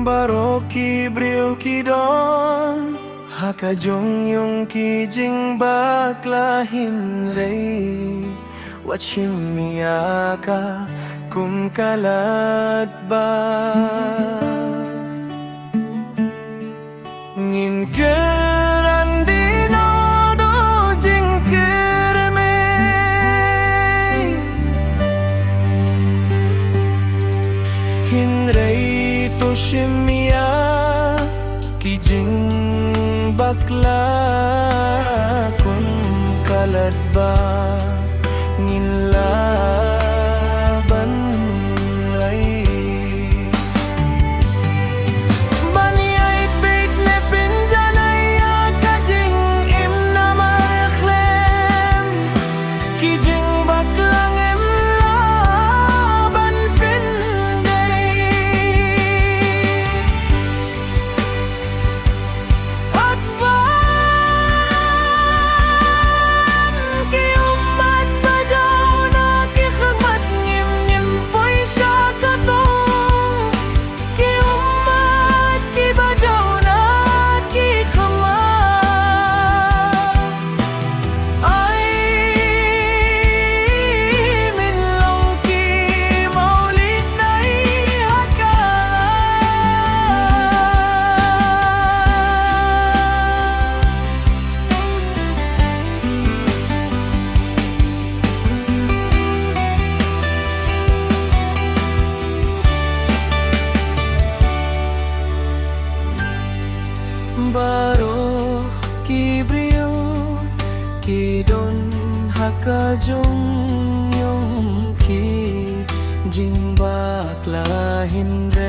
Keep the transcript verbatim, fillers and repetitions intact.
Baroh ki briew ki don ha ka jong yong ki jingbakla, hynrei wat shim ïa ka kum ka lad ba ngin kyrpad ïa u jingkyrmen. Hynrei to shim ïa ki jingbakla kum ka lad ba ngin lah ban lait ban ïaid beit ne pynjanai ïa ka jingim namar khlem ki jingbakla ngim lah ban pyndei. Wat wan ki ummat ba jaw na ki khmat, ngim ngim poi sha ka thong. Ki ummat ki ba jaw na ki khmat, ai min long ki mawlid nai ha ka. Baroh ki briew ki don ha ka jong yong ki jingbakla, hynrei